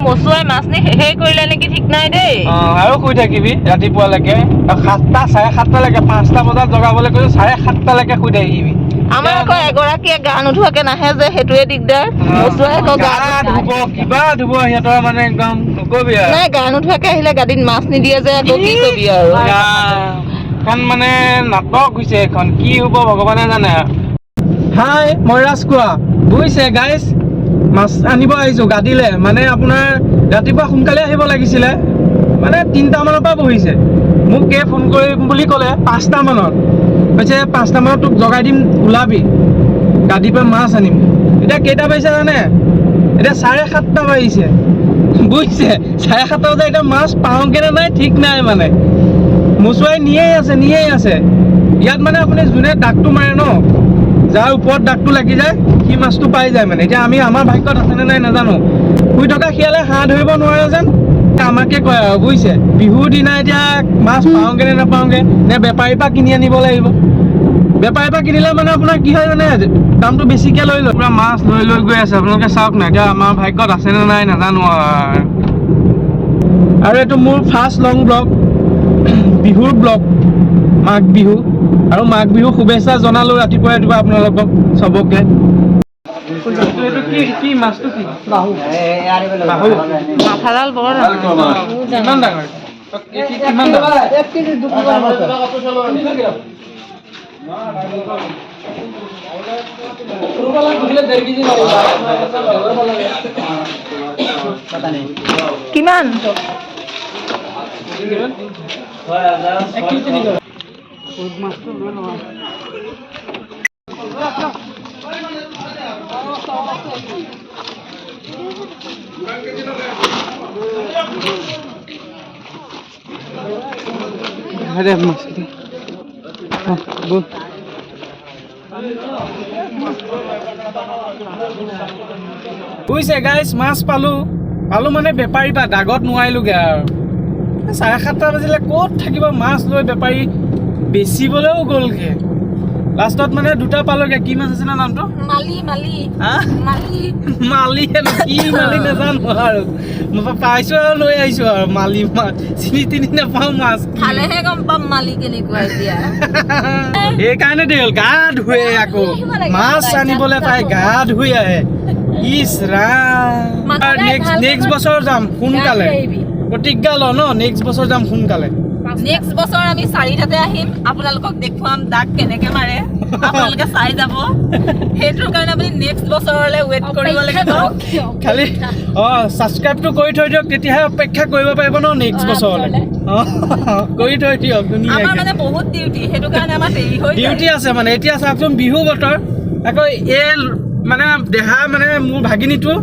মচুৱাই মাছ নি শেষেই কৰিলে নেকি ঠিক নাই দেই। অ, আৰু শুই থাকিবি ৰাতিপুৱালৈকে। 7টা 7:30লৈকে, 5টা বজাত জগাবলৈ কৈছো, 7:30লৈকে শুই থাকিবি। আমাৰ আকৌ এগৰাকীয়ে গা নোধোৱাকে নাহে যে, সেইটোৱে দিগদাৰ। মচুৱাই আকৌ গা গা ধুব, কিবা ধুব, সিহঁতৰ মানে একদম নকবি আৰু। নাই, গা নোধোৱাকে আহিলে গাড়ীত মাছ নিদিয়ে যে, আকৌ কি কবি আৰু। এখন মানে নাটক হৈছে এখন, কি হ'ব ভগৱানে জানে। হাই, মই ৰাজখোৱা, বুজিছে গাইজ, মাছ আনিব আহিছো গাদিলে। মানে আপোনাৰ ৰাতিপুৱা সোনকালে আহিব লাগিছিলে, মানে 3টা মানৰ পৰা বহিছে। মোক এই ফোন কৰিম বুলি ক'লে 5টা মানত, কৈছে 5টা মানত তোক জগাই দিম, ওলাবি, গাদীৰ পৰা মাছ আনিম। এতিয়া কেইটা বাজিছে জানে? এতিয়া 7:30 বাজিছে, বুজিছে? 7:30 বজাত এতিয়া মাছ পাওঁগে নে নাই ঠিক নাই। মানে মচুৱাই নিয়েই আছে, নিয়েই আছে। ইয়াত মানে আপুনি যোনে দাগটো মাৰে ন, যাৰ ওপৰত দাগটো লাগি যায়, সি মাছটো পাই যায়। মানে এতিয়া আমি আমাৰ ভাগ্যত আছেনে নাই নাজানো। শুই থকা শিয়ালে হাঁহ ধৰিব নোৱাৰে যেন আমাকে কয় আৰু, বুজিছে? বিহুৰ দিনা এতিয়া মাছ পাওঁগে নে নাপাওঁগে, নে বেপাৰীৰ পৰা কিনি আনিব লাগিব। বেপাৰীৰ পৰা কিনিলে মানে আপোনাৰ কি হয়, মানে দামটো বেছিকে লৈ লয়। পুৰা মাছ লৈ লৈ গৈ আছে, আপোনালোকে চাওক না। এতিয়া আমাৰ ভাগ্যত আছেনে নাই নাজানো আৰু। আৰু এইটো মোৰ ফাৰ্ষ্ট লং ব্লগ, বিহুৰ ব্লগ, মাঘ বিহু আৰু মাঘ বিহু শুভেচ্ছা জনালো ৰাতিপুৱা ৰাতিপুৱা আপোনালোকক চবকে। এইটো কি কি মাছটো কি? বাহু। মাথাডাল বৰ ডাঙৰ। কিমান ডাঙৰ? কিমান ডাঙৰ? 1 কেজি 2 কিলো। কিমান? 1 কেজি 3 কিলো। আৰে মাছ বল। বুজিছে গাইজ, মাছ পালো। পালো মানে বেপাৰীৰ পৰা, দাগত নোৱাৰিলোগে আৰু। 7:30 বাজিলে, ক'ত থাকিব মাছ লৈ বেপাৰী, বেচিবলৈও গ'লগে। লাষ্টত মানে দুটা পালোগে। কি মাছ আছিলে নামটো? মালি, মালি। হা? মালি। মালি হেনো, কি মালি নাজানো আৰু। মই পাইছো আৰু লৈ আহিছো আৰু। মালি মাছ চিনি তিনি নাপাওঁ মাছ কি। খালেহে গম পাম মালি কেনেকুৱা এতিয়া। সেইকাৰণে দেৰি হ'ল। গা ধুৱে আকৌ মাছ আনিবলৈ, তাই গা ধুই আহে। ইচ ৰাম! নেক্সট নেক্সট বছৰ যাম সোনকালে, প্ৰতিজ্ঞা ল ন, নেক্সট বছৰ যাম সোনকালে। নেক্সট বছৰ আমি 4টাতে আহিম, আপোনালোকক দেখুৱাম দাগ কেনেকে মাৰে, আপোনালোকে চাই যাব। সেইটোৰ কাৰণে আপুনি নেক্সট বছৰলৈ ৱেইট কৰিব লাগিব। খালি ছাবস্ক্ৰাইবটো কৰি থৈ দিয়ক, তেতিয়াহে অপেক্ষা কৰিব পাৰিব ন নেক্সট বছৰলৈ। কৰি থৈ দিয়ক। আমাৰ ধুনীয়াকে। মানে বহুত ডিউটি, সেইটো কাৰণে আমাৰ দেৰি হৈ যায়। ডিউটি আছে মানে। এতিয়া চাওকচোন, বিহু বতৰ, আকৌ এই মানে দেহা মানে মোৰ ভাগিনীটো,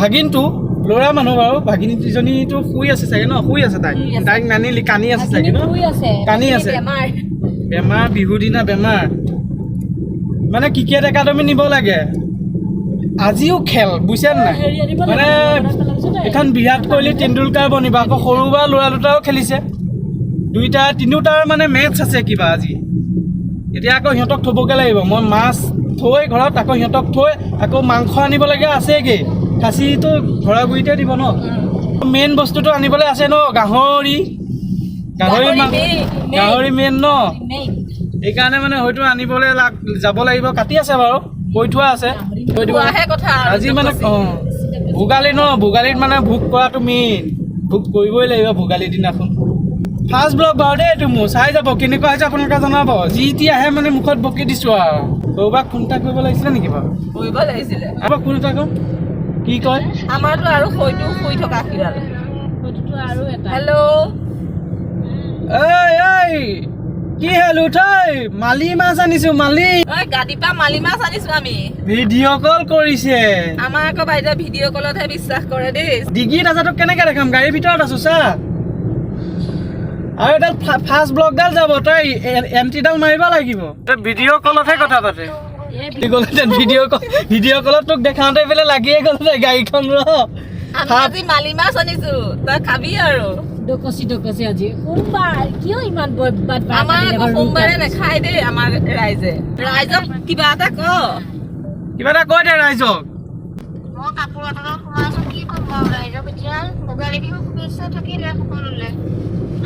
ভাগিনটো ল'ৰা মানুহ বাৰু, ভাগিনীজনীটো শুই আছে চাগে ন? শুই আছে তাই। শুই আছে। তাইক নানিলি, কান্দি আছে চাগে ন? কান্দি আছে। বেমাৰ, বিহুৰ দিনা বেমাৰ। মানে ক্ৰিকেট একাডেমি নিব লাগে। আজিও খেল, বুজিছে নাই? মানে এইখন বিৰাট কোহলি তেণ্ডুলকাৰ বনিব। আকৌ সৰু বা ল'ৰা দুটাও খেলিছে, দুইটা তিনিওটাৰ মানে মেটচ আছে কিবা আজি। এতিয়া আকৌ সিহঁতক থ'বগৈ লাগিব। মই মাছ থৈ ঘৰত, আকৌ সিহঁতক থৈ আকৌ মাংস আনিবলগীয়া আছেগৈ। খাচীটো ঘৰৰ গুৰিতে দিব ন? মেইন বস্তুটো আনিবলৈ আছে ন, গাহৰি। গাহৰি গাহৰি মাংস। main, main। গাহৰি মেইন ন, সেইকাৰণে মানে হয়তো আনিবলৈ যাব লাগিব। কাটি আছে বাৰু, কৈ থোৱা আছে, থৈ দিব। খোৱাহে কথা আৰু। আজি মানে ভোগালী ন, ভোগালীত মানে ভোগ কৰাটো মেইন, ভোগ কৰিবই লাগিব ভোগালীৰ দিনাখন। ফাৰ্ষ্ট ব্লগ বাৰু দেই এইটো মোৰ, চাই যাব, কেনেকুৱা হৈছে আপোনালোকে জনাব। যি টি আহে মানে মুখত বকি দিছোঁ আৰু। কৰবাক ফোন এটা কৰিব লাগিছিলে নেকি বাৰু? কৰিব লাগিছিলে। আকৌ ফোন এটা কৰোঁ, কি কয়। আমাৰতো আৰু হয়তো শুই থকা শিৰাল। হেল্ল'। ঐ ঐ, কি হ'ল? উঠৈ, মালি মাছ আনিছো, মালি। ঐ, গাদীৰ পৰা মালি মাছ আনিছো আমি। ভিডিঅ' কল কৰিছে। আমাৰ আকৌ বাইদেৱে ভিডিঅ' কলতহে বিশ্বাস কৰে দেই। ডিগিত আছে, তোক কেনেকে দেখাম? গাড়ীৰ ভিতৰত আছো চা। আৰু এডাল ফাৰ্ষ্ট ব্লগডাল যাব, তই এণ্ট্ৰিডাল মাৰিব লাগিব। তই ভিডিঅ' কলতহে কথা পাতে গ'লহেঁতেন। ভিডিঅ' কলত তোক দেখাওঁতে এইফালে লাগিয়ে গ'ল গাড়ীখন ৰ। আমি আজি মালি মাছ আনিছো, তই খাবি আৰু। ডকচি ডকচি, আজি সোমবাৰ, কিয় ইমান বাট? আমাৰ আকৌ সোমবাৰে নাখায় দেই আমাৰ ৰাইজে। ৰাইজক কিবা এটা ক। কিবা এটা কৈ দে ৰাইজক। মই কাপোৰৰ তলত সোমাই আছো, কি ক'ম বাৰু ৰাইজক? শুভেচ্ছা থাকিলে সকলোলে।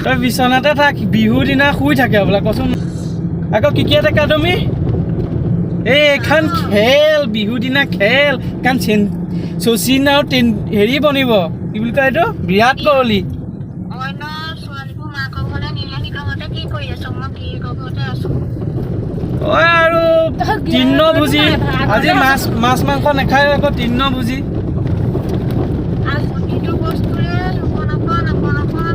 তই বিচনাতে থাক, বিহুৰ দিনা শুই থাকে বোলে, কচোন আকৌ। ক্ৰিকেট একাডেমি, এই এইখন খেল, বিহু দিনা খেল কাৰণ শচীন আৰু হেৰি বনিব, কি বুলি কয় এইটো, বিৰাট কোহলি। অন্য ছোৱালীবোৰ মাকৰ ঘৰলে নিলে নিকামতে কি কৰি আছ? মই গিৰিয়েকৰ ঘৰতে আছো। ঐ আৰু তৃণ ভুজি আজি মাছ মাছ মাংস নাখায় আকৌ, তৃণ ভুজি। প্ৰতিটো বস্তুৰে অকণ অকণ অকণ অকণ।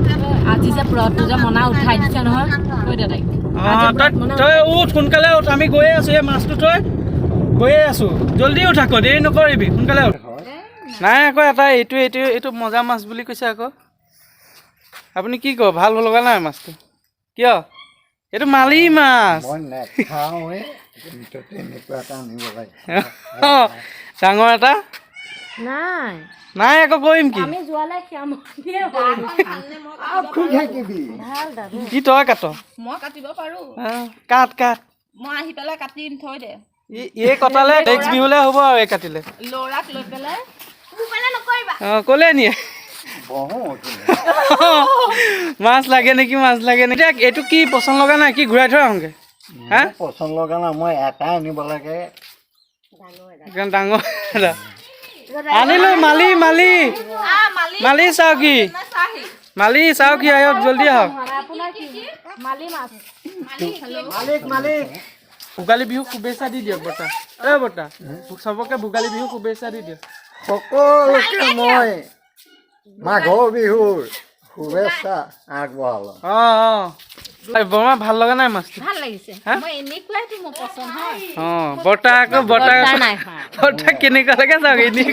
আজি যে ব্ৰতটো যে মনা উঠাই দিছে নহয়, কৈ দে তাইক। অঁ, তই তই উঠ, সোনকালে উঠ, আমি গৈয়ে আছো। এই মাছটো থৈ গৈয়ে আছো, জল্দি উঠ আকৌ, দেৰি নকৰিবি, সোনকালে উঠ। নাই আকৌ এটা এইটো এইটো এইটো মজা মাছ বুলি কৈছে আকৌ। আপুনি কি কয়, ভাল লগা নাই মাছটো কিয়? এইটো মালি মাছ। মই নাখাওঁৱে, কিন্তু তেনেকুৱা এটা আনিব লাগে। ডাঙৰ এটা। নাই। নাই আকৌ, কৰিম কি? আমি যোৱালে শ্যামলীয়ে খুব থাকিবি। কি তই কাট? মই কাটিব পাৰো। কাট কাট। মই আহি পেলাই কাটিম, থৈ দে। এই কটালে নেক্সট বিহুলে হ'ব আৰু, এই কাটিলে। ল'ৰাক লৈ পেলাই। অঁ, ক'লে নিয়ে। বহো। মাছ লাগে নেকি? মাছ লাগে নেকি? এতিয়া এইটো কি পচন্দ লগা নাই কি? ঘূৰাই থৈ আহোঁগে হা। পচন্দ লগা নাই, মই এটাই আনিব লাগে। একদম ডাঙৰ এটা আনিলো। মালি মালি মালি, চাওকি মালি চাওকি, আহক, জল্দি আহক। আপোনাৰ কি মালি মাছ? মালিক মালিক, ভোগালী বিহু শুভেচ্ছা দি দিয়ক বৰ্তা। ঐ বৰ্তা, চবকে ভোগালী বিহু শুভেচ্ছা দি দিয়ক। সকলোকে মই মাঘৰ বিহুৰ শুভেচ্ছা আগবঢ়ালোঁ। অঁ অঁ, বৰমা, ভাল লগা নাই মাছটো? ভাল লাগিছে। হা? মই এনেকুৱাইতো মোৰ পচন্দ হয়। অঁ, বৰ্তা আকৌ, বৰ্তা নাই খোৱা। বৰ্তা কেনেকুৱা লাগে চাওক। এনেই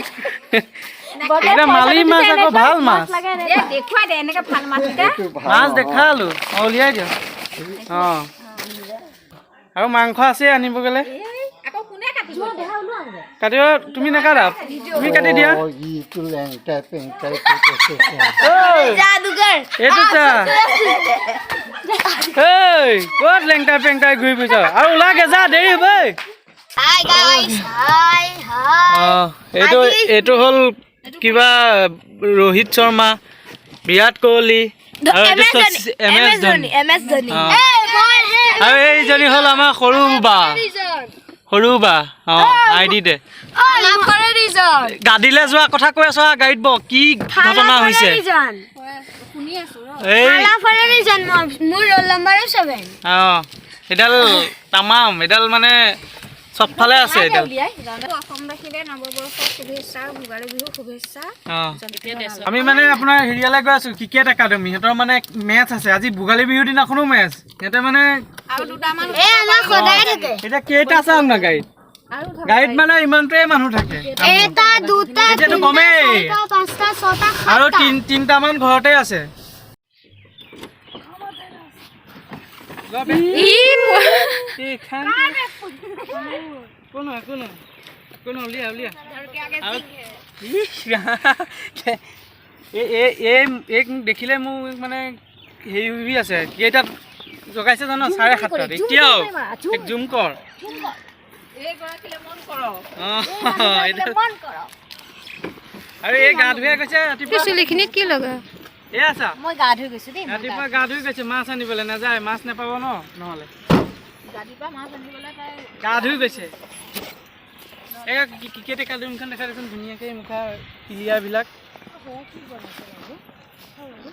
এতিয়া মালি মাছ আকৌ, ভাল মাছ। দেখুৱাই দে এনেকে ভাল মাছ। এইটো ভাল মাছ নহয়। দেখালো। অঁ, উলিয়াই দিয়ক। অঁ, আৰু মাংস আছে আনিব গ'লে। আকৌ কোনে কাটিব? কাটিব তুমি নাকাটা? তুমি কাটি দিয়া। অ, ইটো লেংটাই পেংটাই কৈছে। এইটো চা, ঐ, ক'ত লেংটাই পেংটাই ঘূৰি ফুৰিছ আৰু? ওলাগে যা, দেৰি হ'ব ঐ। হাই গাইস, হাই হাই। অঁ, এইটো এইটো হ'ল কিবা ৰোহিত শৰ্মা, বিৰাট কোহলি আৰু এইটো M S Dhoni. M S Dhoni. অঁ। আৰু এইজনী হ'ল আমাৰ সৰু বা, সৰু বা। অঁ, আই দি দে। গাদীলে যোৱা কথা কৈ আছ, গাড়ীত ব কি ঘটনা হৈছে এই? মোৰ ৰোল নম্বৰো 7। অঁ, এডাল তামাম, এডাল মানে চবফালে আছে এডাল। অসমবাসীলৈ নৱবৰ্ষৰ শুভেচ্ছা, ভোগালী বিহুৰ শুভেচ্ছা। অঁ, আমি মানে আপোনাৰ হেৰিয়ালৈ গৈ আছো, ক্ৰিকেট একাডেমি। সিহঁতৰ মানে মেচ আছে আজি, ভোগালী বিহুৰ দিনাখনো মেচ সিহঁতে মানে। এই আমাৰ সদায় থাকে। এতিয়া কেইটা চাম না গাড়ীত? গাড়ীত মানে ইমানটোৱে মানুহ থাকে। এটা, দুটা, এতিয়াতো কমেই। চাৰিটা, পাঁচটা, ছটা, আৰু তিনিটামান ঘৰতে আছে। এইখন কোন হয়? কোন হয়? কোন হয়? উলিয়া উলিয়া। আৰু ইছ ৰাম। এই এই এই এইক দেখিলে মোৰ মানে হেৰি হৈ আছে। কেইটাত জগাইছে জান? 7:30ত। এতিয়াও এক জুম কৰ। অঁ, এইটো- আৰু এই গা ধুয়ে গৈছে ৰাতিপুৱা। চুলিখিনিত কি লগা? এই আছা। মই গা ধুই গৈছো দেই। ৰাতিপুৱা গা ধুই গৈছে, মাছ আনিবলৈ নাযায়, মাছ নাপাব ন নহ'লে। গা ধুই গৈছে। এই ক্ৰিকেট একাডেমিখন দেখাই দেচোন ধুনীয়াকৈ, মুখা প্লেয়াৰবিলাক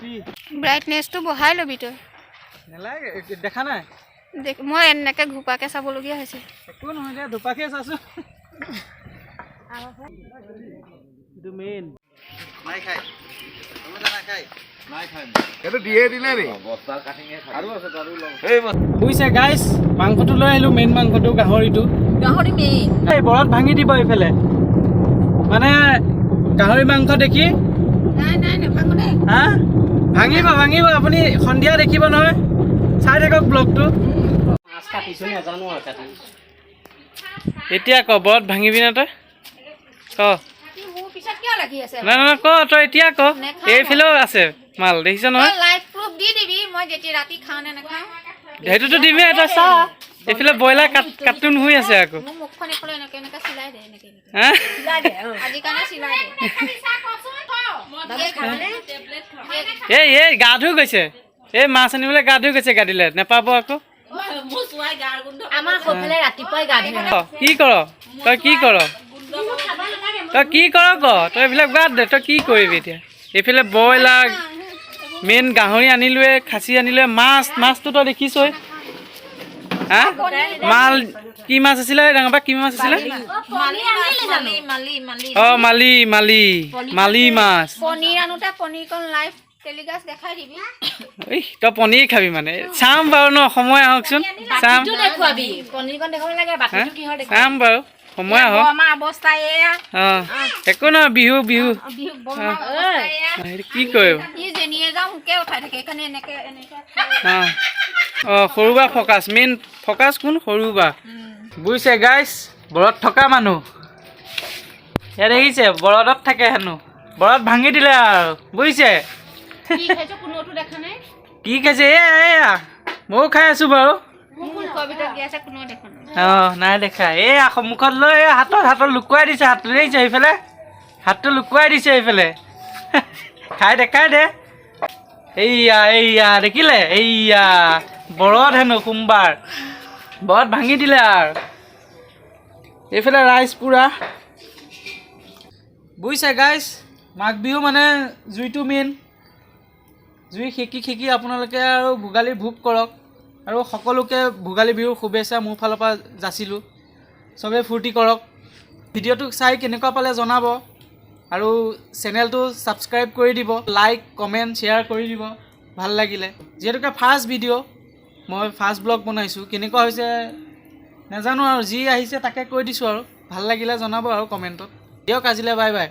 কি? ব্ৰাইটনেছটো বঢ়াই ল'বি তই। নালাগে, দেখা নাই। মই এনেকে ঘোপাকে চাবলগীয়া হৈছে। একো নহয় দে, দুপাকে চাচোন। এইটো মেইন। সেইটো দিয়ে দিলে নি? বুজিছে গাইছ, মাংসটো লৈ আহিলো, মেইন মাংসটো গাহৰিটো। গাহৰি মেইন। এই বৰত ভাঙি দিব এইফালে, মানে গাহৰি মাংস দেখি। নাই নাই, নাভাঙো দেই। হা, ভাঙিব ভাঙিব, আপুনি সন্ধিয়া দেখিব নহয়, চাই থাকক ব্লগটো। মাছ কাটিছো, নাজানো আৰু কাটি। এতিয়া ক, বৰত ভাঙিবি নে তই ক? মোৰ পিছত কিয় লাগি আছে? নাই নাই, ক তই এতিয়া ক। এইফালেও আছে মাল, দেখিছ নহয়? লাইভ প্ৰুফ দি দিবি, মই যেতিয়া ৰাতি খাওঁ নে নাখাওঁ। সেইটোতো দিমেই, তই চা, এইফালে ব্ৰইলাৰ কাৰ্টুন হৈ আছে আকৌ। মোৰ মুখখন এইফালে এনেকে এনেকে চিলাই দে, এনেকে এনেকে। হা। আজি কাৰণে চিলাই দে। এই এই গা ধুই গৈছে। এই মাছ আনিবলৈ গা ধুই গৈছে, গাদিলে নেপাব আকৌ। মোচোৱাই গাৰ গোন্ধ। আমাৰ সৌফালে ৰাতিপুৱাই গা ধুৱে। অ, কি কৰ তই? কি কৰ তই? কি কৰ ক তই? এইবিলাক বাদ দে, তই কি কৰিবি এতিয়া? এইফালে ব্ৰইলাৰ মেইন, গাহৰি আনিলোৱে, খাচী আনিলোৱে, মাছ, মাছটো তই দেখিছই। হা, মাল কি মাছ আছিলে ডাঙৰ বা? কি মাছ আছিলে? মালি মালি মালি মালি। অ, মালি মালি মালি মাছ। পনীৰ আনোতে পনীৰকণ লাইভ টেলিকাষ্ট দেখাই দিবি। ইহ, তই পনীৰ খাবি মানে? চাম বাৰু ন, সময় আহকচোন, চাম। বাতিটো দেখুৱাবি, পনীৰকণ দেখুৱাব লাগে। হা? বাতিটো কিহৰ দেখুৱাবি? চাম বাৰু, সময় আহক। আমাৰ অৱস্থা এয়া। অ, একো নহয়, বিহু বিহু। বিহু বৰমা অৱস্থা এয়া। সেইটো কি কৰিব? ই যেনিয়ে যাওঁ মোকে উঠাই থাকে, সেইকাৰণে এনেকে এনেকে। অ অ, সৰু বা ফকাচ, মেইন ফকাচ কোন? সৰু বা, বুজিছে গাইছ? বৰত থকা মানুহ ইয়াত দেখিছে, বৰদত থাকে হেনো, বৰত ভাঙি দিলে আৰু, বুজিছে? কি খাইছো কোনোতো দেখা নাই। কি খাইছে? এয়া এয়া, ময়ো খাই আছো বাৰু। মোৰ মুখৰ ভিতৰত কি আছে কোনেও দেখা নাই। অ, নাই দেখা। এয়া সন্মুখত লৈ, এই হাতত হাতত লুকুৱাই দিছে হাতটো, দেখিছে? এইফালে হাতটো লুকুৱাই দিছে এইফালে। খাই দে, খাই দে। এইয়া এইয়া, দেখিলে? এইয়া বৰত হেনো, সোমবাৰ বৰত ভাঙি দিলে আৰু। এইফালে ৰাইজ পুৰা, বুজিছে গাইছ? মাঘ বিহু মানে জুইটো মেইন। জুই সেকি সেকি আপোনালোকে আৰু ভোগালী ভোগ কৰক আৰু সকলোকে ভোগালী বিহুৰ শুভেচ্ছা মোৰ ফালৰ পৰা যাচিলোঁ। চবেই ফূৰ্তি কৰক। ভিডিঅ'টো চাই কেনেকুৱা পালে জনাব আৰু চেনেলটো ছাবস্ক্ৰাইব কৰি দিব, লাইক, কমেণ্ট, শ্বেয়াৰ কৰি দিব ভাল লাগিলে। যিহেতুকে ফাৰ্ষ্ট ভিডিঅ', মই ফাৰ্ষ্ট ব্লগ বনাইছোঁ, কেনেকুৱা হৈছে নাজানো আৰু, যি আহিছে তাকে কৈ দিছোঁ আৰু। ভাল লাগিলে জনাব আৰু কমেণ্টত। দিয়ক, আজিলৈ বাই বাই।